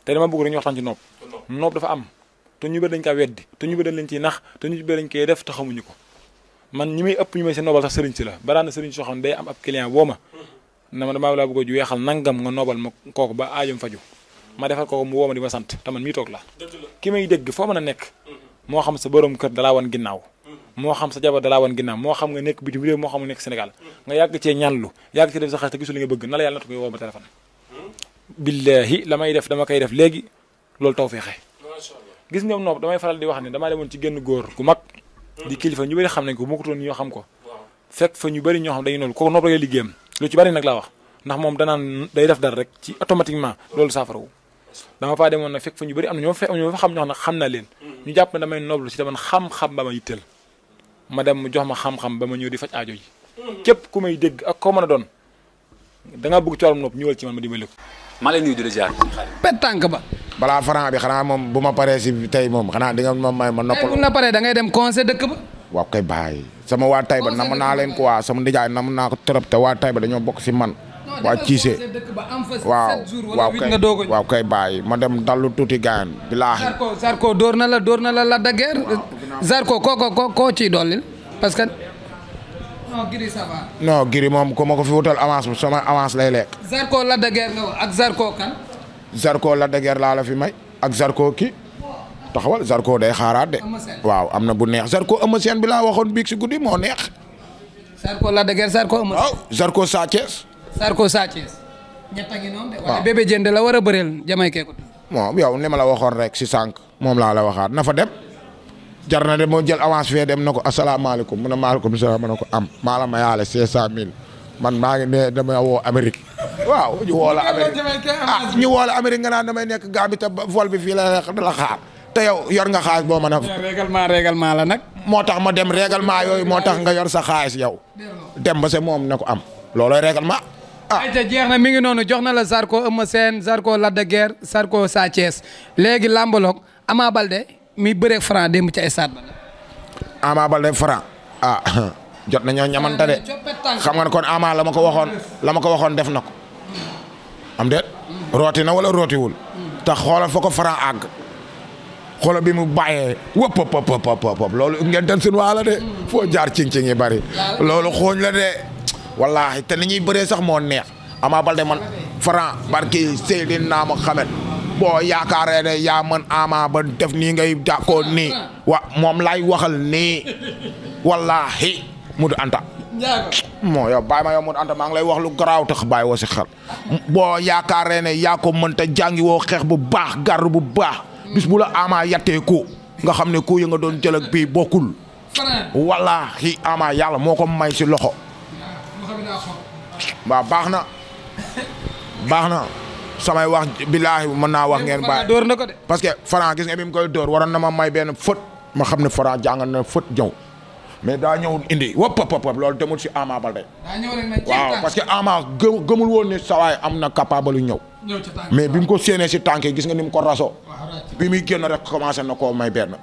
te dama bëgg rek ñu waxtaan ci noob dafa am te ñu bëri dañ kaa weddi te ñu bëri dañ leen ciy nax te ñu bëri dañ koy def te xamuñu ko man ñi may ëpp ñu may seen noobal sax sëriñ si la baraan na sëriñ soo xam ne day am ab client woo ma na ma damaa laa bëgg a ju weexal nangam nga noobal ma kooku ba aajam faju ma defal kooku mu woo ma di ma sant te man mii toog la ki may dégg foo mën a nekk moo xam sa borom kër dalaa wan ginnaaw moo xam sa jabar dalaa wan ginnaaw moo xam nga nekk bitim réew moo xam nga nekk Sénégal nga yàgg cee ñaanlu yàgg cee def sa xaalis te gisul li nga bëgg na la yàlla natu koy woo ma téléphone billahi la may def dama koy def léegi loolu taw feexe gis nga noob damay faral di wax ne damaa demoon ci génn góor gu mag di kilifa ñu bëri xam nañ ko moo ko toon ñoo xam ko fekk fa ñu bëri ñoo xam dañu noonu kooku noob rek liggéeyam lu ci bëri nag laa wax ndax moom danaan day def dara rek ci automatiquement loolu saafarawu dama faa demoon nag fekk fa ñu bëri am na ñoo fa xam ñoo xam nag xam naa leen ñu jàpp ne damay nooblu ci te man xam-xam ba ma yitteel ma dem mu jox ma xam-xam ba ma ñëw di faj aajo yi képp ku may dégg ak koo mën a doon da ngaa bëgg ci wàllum nopp ñëwal ci man ma dimbali ko. maa leen nuyu di la jaar. pet tànk ba. balaa Franc bi xanaa moom bu ma paree si tey moom xanaa di nga ma may ma noppal. bu la paree da ngay dem conseil dëkk ba. waaw kay bàyyi sama waa Taïba nam naa leen ko waa sama nijaay nam naa ko trop te waa Taïba dañoo bokk si man. waa Cissé waaw kay bàyyi ma dem dallu tuuti gaayan bilaahi. Zarko dóor na la Lac de Guiers. Zarko koo ciy dollil parce que. non Gris ça va. non Gris moom ku ma ko fi wutal avance sama avance lay lekk. Zarko Lac de Guiers nga wax ak Zarko kan. Zarko Lac de Guiers laa la fi may ak Zarko kii taxawal Zarko day xaaraat de. waaw am na bu neex Zarko Eumeu Sène bi laa waxoon biig si guddi moo neex. Zarko Lac de Guiers Zarko Eumeu Sène. waaw Zarko Sa Thiès. Zarko Sa Thiès. ñett a ngi noonu de. waaw Bébé Diène la war a bëreel jamay keeku. bon yow ni ma la waxoon rek si sànq moom laa la waxaat na fa dem. jar na de moo jël avance fee dem na ko asalaamaaleykum mu ne maaleykum salaam ma ne ko am maa la ma yaale 500000 man maa ngi ne damay woo Amérique waaw ñu woo la Amérique ñu woo la Amérique nga naan damay nekk Gambie te vol bi fii la xaar te yow yor nga xaalis boo mën a. règlement la nag. moo tax ma dem règlement yooyu moo tax nga yor sa xaalis yow dem ba se moom ne ko am loolooy règlement. ayca jeex na mi ngi noonu jox na la Zarko Eumeu Sène Zarko Lac de Guiers Zarko Sa Thiès léegi lambaloog Ama Baldé mi bëreeg Franc démb ca stade ba. Ama Baldé Franc jot nañoo ñamante de xam nga ne kon Ama la ma ko waxoon def na ko am déet rooti na wala rootiwul te xoolal fa ko Franc àgg xoolal bi mu bàyyee wëpp loolu ngeen ten suñu waa la de foo jaar cing-cing yi bari loolu xooñ la de wallaahi te ni ñuy bëree sax moo neex Ama Baldé man Franc barki Seydina Muhammad boo yaakaaree ne yaa mën Ama ba def nii ngay jàkkoo nii wa moom lay waxal nii wallaahi Mudu Anta moo yow bàyyi ma yow Mudu Anta maa ngi lay wax lu garaaw tax bàyyi woo si xel boo yaakaaree ne yaa ko mën te jàngi woo xeex bu baax gar bu baax bis bu la Ama yattee ko nga xam ne ku yi nga doon jël ak bii bokkul wallaahi Ama yàlla moo ko may si loxo waaw baax na samay wax billaahi mën naa wax ngeen bàyyi door na ko de parce que Franc gis nga bi mu koy door waroon na ma may benn fët ma xam ne Franc jàngal na fët ñëw mais daa ñëw indi wop loolu demul si Ama Baldé waaw parce que Ama gëmul woon ni sawaay am na capable lu ñëw mais bi mu ko séenee si tànk gis nga ni mu ko raso bi muy génn rek commencé na koo may benn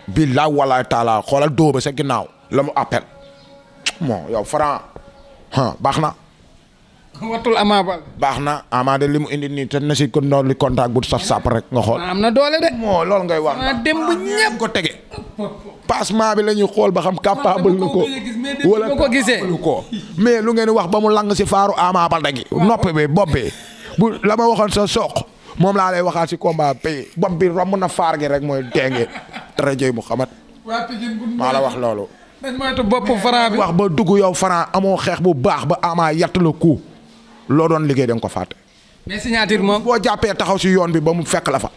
billaahi wallaahi taala xoolal dóoba sa ginnaaw la mu appel bon yow Franc baax na watul Ama Baldé baax na Ama de li mu indi nii te na si ko li contact bu sap rek nga xool. am na doole de. moo loolu ngay wax. dem bu ñëpp ko tege. passement bi la ñuy xool ba xam capable na ko. wala ko gisee ko mais lu ngeen wax ba mu lang si faaru Ama Baldé gi. noppi bi bopp bi bu la ma waxoon sa soq moom laa lay waxaat si combat bi bopp bi romb na faar gi rek mooy denge. dara jëy Muhammad maa la wax loolu. dañ moytu bopp Franc bi. wax ba dugg yow Franc amoo xeex bu baax ba Ama yatt la ku. loo doon liggéey da nga ko fàtte. mais signature moom. boo jàppee taxaw si yoon bi ba mu fekk la fa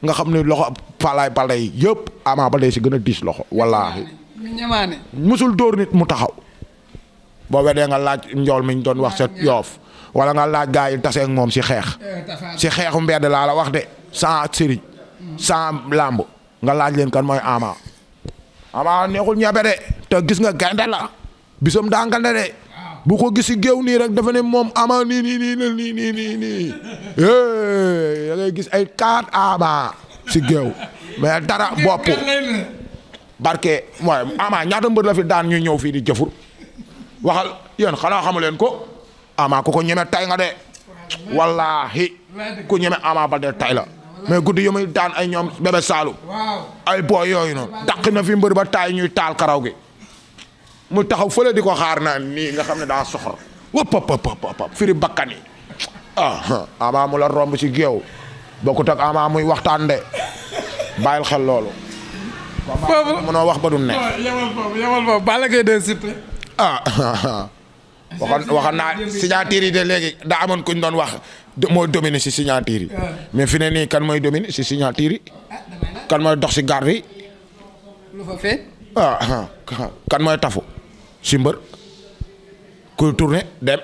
nga xam ne loxo Falaye Baldé yi yëpp Ama Baldé si gën a diis loxo wallaahi. ñamaane musul dóor nit mu taxaw. boo wedee nga laaj njool mi ñu doon wax sa yoof wala nga laaj gaa yi tase ak moom si xeex. si xeexu mbedd laa la wax de sans sëriñ sans làmb nga laaj leen kan mooy Ama. Ama neexul ñebe de te gis nga gaynde la bisam daa ngande de. bu ko gis si géew nii rek dafa ne moom Ama nii da ngay gis ay 4 Ama si géew mais dara bopp barke mooy Ama ñaata mbër la fi daan ñu ñëw fii di jëfur waxal yéen xanaa xamu leen ko Ama ku ko ñeme tay nga de wallaahi ku ñeme Ama Baldé tay la mais guddi yu muy daan ay ñoom Bébé Saloum ay booy yooyu noonu dàq na fi mbër ba taay ñuy taal karaw gi mu taxaw fële di ko xaar naa nii nga xam ne daa soxor wëpp firi bakkan yi Ama mu la romb ci géew bokkut ak Ama muy waxtaan de bàyyil xel loolu. foofu mënoo wax ba du ne. yemal foofu Balla Gaye de Siteu. waxoon naa signature yi de léegi daa amoon kuñ doon wax mooy dominer si signature yi. mais fi ne nii kan mooy dominer si signature yi. kan mooy dox si garde yi. lu fa feeñ. kan mooy tafu si mbër kuy tourner dem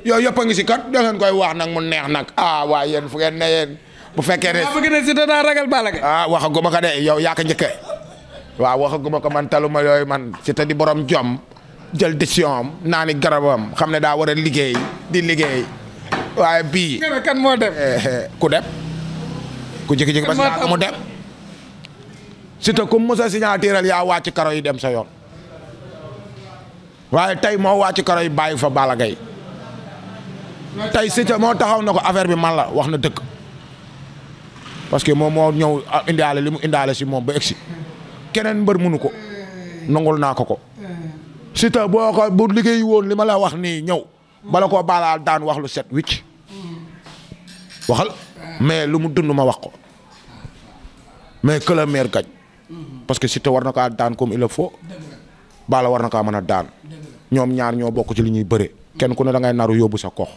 yooyu yëpp a ngi si kat da ngeen koy wax nag mu neex nag waaye yéen fu ngeen ne yéen bu fekkee ne. bëgg na Siteu daa ragal Balla Gaye. waxaguma ko de yow yaa ko njëkkee waaw waxaguma ko man taluma yooyu man Siteu di borom jom jël décision am naa ni garabam xam ne daa war a liggéey di liggéey waaye bii. kan moo dem. ku dem ku jékki-jékki ba si mu dem Siteu ku mos a signatural yaa wàcc karo yi dem sa yoon waaye tey moo wàcc karo yi bàyyi fa Balla Gaye tey Siteu moo taxaw na ko affaire bi man la wax na dëgg parce que moom moo ñëw indaale li mu indaale si moom ba egsi keneen mbër mënu ko nangul naa ko Siteu boo ko bu liggéey woon li ma la wax nii ñëw bala koo baalaal daan wax lu set wicc waxal mais lu mu dund ma wax ko mais que le meilleur gagne parce que Siteu war na kaa daan comme il le faut Balla war na kaa mën a daan ñoom ñaar ñoo bokk ci li ñuy bëre kenn ku ne da ngay naru yóbbu sa kox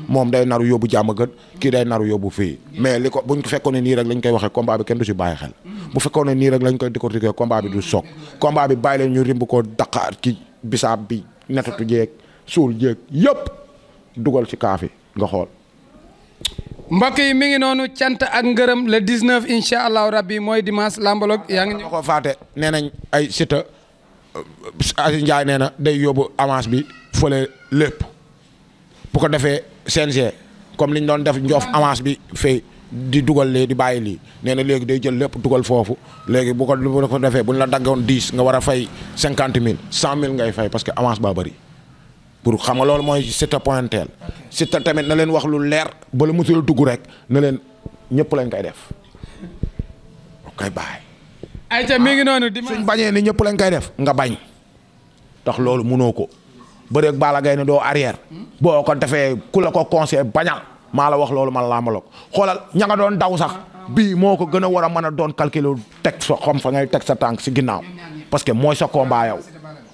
moom day naru yóbbu jàmm gën kii day naru yóbbu fii mais li ko buñ fekkoon ne nii rek lañ koy waxee combat bi kenn du si bàyyi xel bu fekkoon ne nii rek lañ koy décortiquer combat bi du soog combat bi bàyyi leen ñu rimb ko daqaar ci bisaab bi netatu jeeg suul jeeg yëpp dugal ci kaafi nga xool. mbokk yi mi ngi noonu cant ak ngërëm le 19 incha allahu rabbi mooy dimanche lambalog yaa ngi ñëw ko faate nee nañ ay Siteu Aziz Ndiaye nee na day yóbbu avance bi fële lépp bu ko defee CNG comme liñ doon def njoof avance bi fay di dugal lee di bàyyi lii nee na léegi day jël lépp dugal foofu léegi bu ko defee bu ñu la daggoon 10 nga war a fay 50 000 100 000 ngay fay parce que avance baa bëri pour xam nga loolu mooy Siteu pointel Siteu tamit na leen wax lu leer bala musul dugg rek na leen ñëpp lañ koy def koy bàyyi. ayca mi ngi noonu suñ bañee ni ñëpp lañ koy def nga bañ tax loolu munoo ko bëreeg Balla Gaye ne doo arrière boo ko defee ku la ko conseillé bañal maa la wax loolu man laa ma la ko xoolal ña nga doon daw sax bii moo ko gën a war a mën a doon calculer teg sa xam fa ngay teg sa tànk si ginnaaw parce que mooy sa combat yow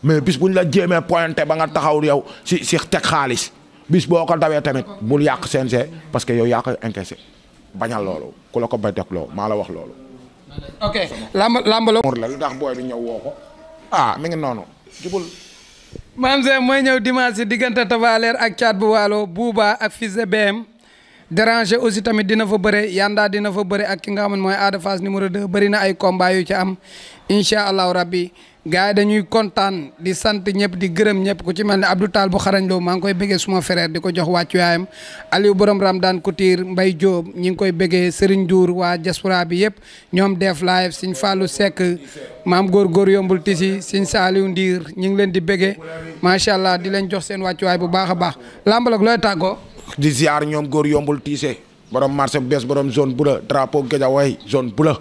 mais bis bu ñu la jéemee pointé ba nga taxaw yow si teg xaalis bis boo ko dawee tamit bul yàq CNG parce que yow yaa koy encaissé bañal loolu ku la ko bay teg loolu maa la wax loolu. ok lamb la lu tax booy bi ñëw woo ko mi ngi noonu jubul. Mame Zé mooy ñëw dimanche si diggante Tapha Leer ak Thiat bu Waalo Bouba ak Fils de BM Déranger aussi tamit dina fa bëre Yanda dina fa bëre ak ki nga xam ne mooy Ada Fass numéro 2 bëri na ay combat yu ci am incha allahu rabbi gars yi dañuy kontaan di sant ñëpp di gërëm ñëpp ku ci mel ne Abdou Tall bu xarañ loo maa ngi koy bëggee suma frère di ko jox wàccuwaayam Aliou borom Ramdan Couture Mbaye Diop ñi ngi koy bëggee Serigne Diour waa diaspora bi yëpp ñoom def live Serigne Fallou Seck maam góor yombul tisi Serigne Saliou Ndiir ñi ngi leen di bëggee macha allah di leen jox seen wàccuwaay bu baax a baax lambalog looy tàggoo. di ziar ñoom góor yombul tiise borom marché bees borom zone bula drapeau Guédiawaye zone bula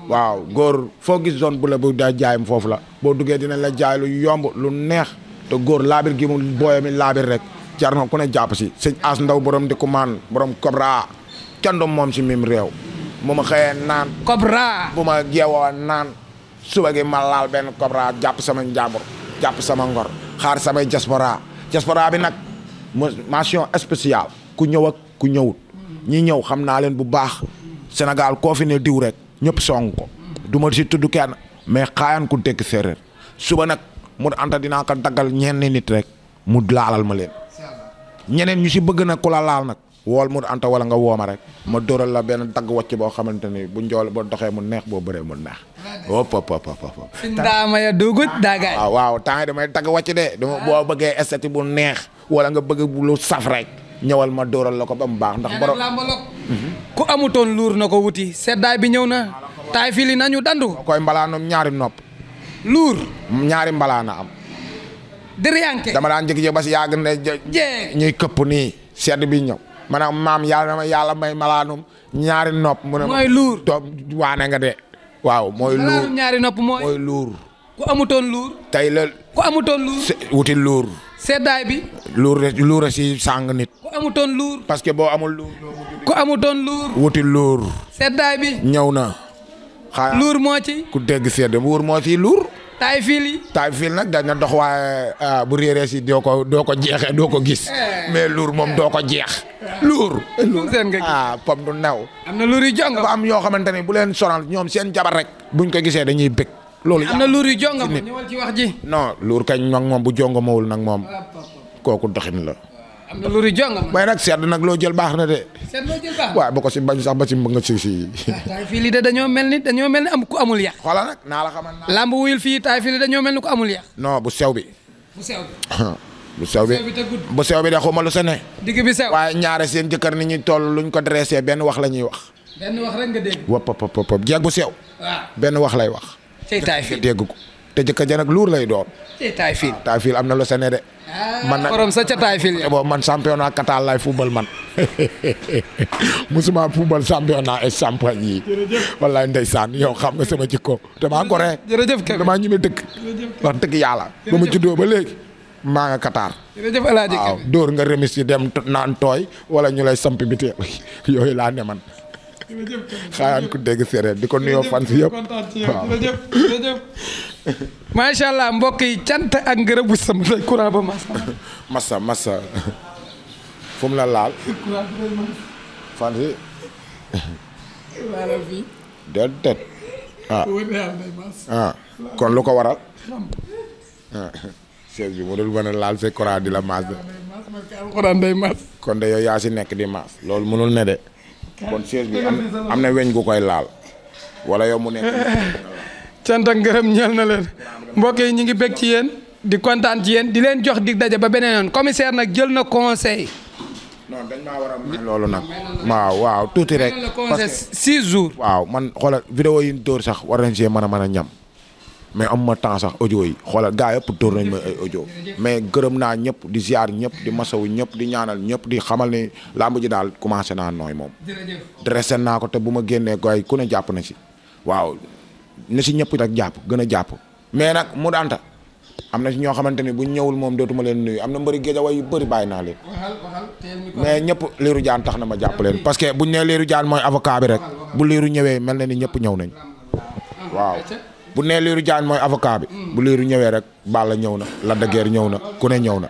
waaw góor foo gis zone bula bu da jaayam foofu la boo duggee dinañ la jaay lu yomb lu neex te góor laabir gi mu booye mi laabir rek jar na ku ne jàpp si sëñ as ndaw borom di kumaan borom Cobra kenn du moom si mim réew bu ma xëyee naan Cobra bu ma jeewoo naan suba gi ma laal benn Cobra jàpp sama njàmbur jàpp sama ngor xaar samay diaspora bi nag mention spéciale ku ñëw ak ku ñëwut ñi ñëw xam naa leen bu baax Sénégal koo fi ne diw rek ñëpp song ko du ma si tudd kenn mais xaayaan ku dégg séeréer suba nag mu anta dinaa ko daggal ñenn nit rek mu laalal ma leen ñeneen ñu si bëgg nag ku la laal nag wool mu anta wala nga wooma rek ma dóoral la benn dagg wàcc boo xamante ni bu njool boo doxee mu neex boo bëree mu neex hop ndaama ya dugut daagaay waaw temps yi damay dagg wàcc de dama boo bëggee esthétique bu neex wala nga bëgg lu saf rek ñëwal ma dóoral la ko ba mu baax ndax borom ku amutoon luur na ko wuti seddaay bi ñëw na taay fili nañu dandu koy mbalaanum ñaari nopp luur ñaari mbalaana am diriyanke dama daan jékki-jékki ba si yàgg ne ñuy këpp nii sedd bi ñëw maanaam maam yàlla may malaanum ñaari nopp mu ne mooy luur doom waane nga de waaw mooy luur ñaari nopp mooy luur ku amutoon luur tey la ku amutoon luur wuti luur seddaay bi luur si sàng nit ku amutoon luur parce que boo amul luur ku amutoon luur wuti luur seddaay bi ñëw na xaa luur moo ci ku dégg sedd wuur moo ci luur taay fiil yi taay fiil nag dañ na dox waaye bu réeree si doo ko jeexee doo ko gis mais luur moom doo ko jeex luur seen nga pom du new am na luur yu jonga ba am yoo xamante ni bu leen sonal ñoom seen jabar rek buñ ko gisee dañuy bëgg loolu am na luur yu jonga ma ñëwal ci wax ji non luur kañ nag moom bu jonga mawul nag moom kooku doxin la am na luur yu jonga ma mais nag sedd nag loo jël baax na de seet loo jël baax waaw ba ko si bañ sax ba si nga si taay fiil yi de dañoo mel ni am ku amul yàq xoola nag naa la xamal lamb wuyul fii taay fiil yi dañoo mel ni ku amul yàq non bu sew bi bu sew bi bu sew bi te gudd bu sew bi de xuma lu sa ne digg bi sew waaye ñaare seen jëkkër ni ñuy toll luñ ko dressé benn wax la ñuy wax benn wax rek nga dégg wop jeeg bu sew waaw benn wax lay wax cey taay fiil dégg ko te jëkkër ja nag luur lay doon cey taay fiil taay fiil am na lu sa ne de man nag borom sa ca taay fiil ya boobu man championnat Qatar lay football man musuma football championnat et champion yi wallaay ndeysaan yow xam nga sama jikko damaa gore jërëjëf Kébé damaa ñime dëkk wax dëgg yàlla ba ma juddoo ba léegi maa nga Qatar jërëjëf Alaaji waaw dóor nga remis yi dem naan tooy wala ñu lay samp bi teel yooyu laa ne man xaayaan ku dégg séeréer di ko nuyoo fan si yëpp waaw jërëjëf macha allah mbokk yi cant ak ngërëm bu sama day courant ba massa fu mu la laal fan si déet kon lu ko waral chaise bi mu dul mën a laal sa courant di la maas de kon de yow yaa si nekk di maas loolu mënul ne de kon chaise bi am na weñ gu koy laal wala yow mu nekk cant ak ngërëm ñeel na leen mbokk yi ñu ngi bég ci yéen di kontaan ci yéen di leen jox dig daje ba beneen yoon commissaire nag jël na conseil. non dañ maa war a may loolu nag. waaw tuuti rek. parce que 6 jours. waaw man xoolal vidéo yi ñu dóor sax war nañ see mën a ñam mais am ma temps sax audio yi xoolal gaa yëpp dóor nañ ma ay audio mais gërëm naa ñëpp di ziar ñëpp di masawu ñëpp di ñaanal ñëpp di xamal ni làmb ji daal commencé naa nooy moom. dressé naa ko te bu ma génnee goy ku ne jàpp na si waaw. ne si ñëpp rek jàpp gën a jàpp mais nag mu daanta am na si ñoo xamante ni bu ñëwul moom dootuma leen nuyu am na mbëri géejawaay yu bëri bàyyi naa leen mais ñëpp liiru jaan tax na ma jàpp leen parce que buñ ne liiru jaan mooy avocat bi rek bu liiru ñëwee mel na ni ñëpp ñëw nañ waaw bu ne liiru jaan mooy avocat bi bu liiru ñëwee rek Balla ñëw na Lac de Guiers ñëw na ku ne ñëw na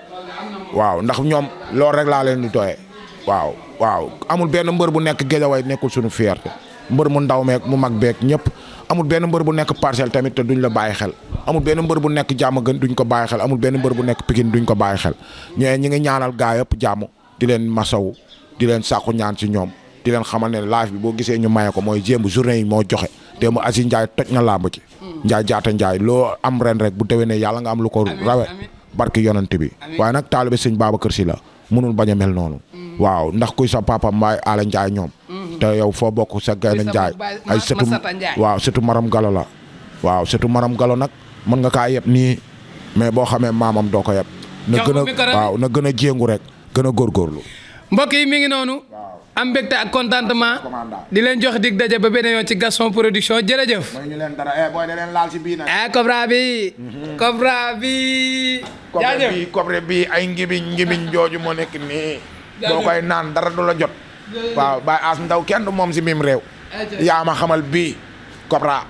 waaw ndax ñoom loolu rek laa leen di tooyee waaw amul benn mbër bu nekk géejawaay nekkul suñu fierté mbër mu ndaw meek mu mag beek ñëpp amul benn mbër bu nekk Parcelles tamit te duñ la bàyyi xel amul benn mbër bu nekk Diamaguène duñ ko bàyyi xel amul benn mbër bu nekk Pikine duñ ko bàyyi xel ñooy ñi ngi ñaanal gaa yëpp jàmm di leen masawu di leen sàkku ñaan ci ñoom di leen xamal ne live bi boo gisee ñu maye ko mooy jéem journée yi moo joxe te mu Aziz Ndiaye toj na làmb ci Ndiaye jaata Ndiaye loo am ren rek bu déwénee yàlla nga am lu ko rawe barki yonante bi waaye nag taalibe sëñ Babacar Si la mënul bañ a mel noonu waaw ndax kuy sa papa Mbaye Ala Ndiaye ñoom te yow foo bokk sa Gaynde Ndiaye ay sëtu waaw sëtu Maram Galo la waaw sëtu Maram Galo nag mën nga kaa yeb nii mais boo xamee maamam doo ko yeb na gën a jéngu rek gën a góorgóorlu mbokk yi mi ngi noonu am mbégte ak contentement di leen jox dig daje ba beneen yoon ci Gaston Production jërëjëf mooy ñu leen dara booy da leen laal si bii nag Cobra bi jaajëf Cobra bi ay ngibiñ jooju moo nekk nii boo koy naan dara du la jot waaw Baye As Ndaw kenn du moom si mim réew yaa ma xamal bii Cobra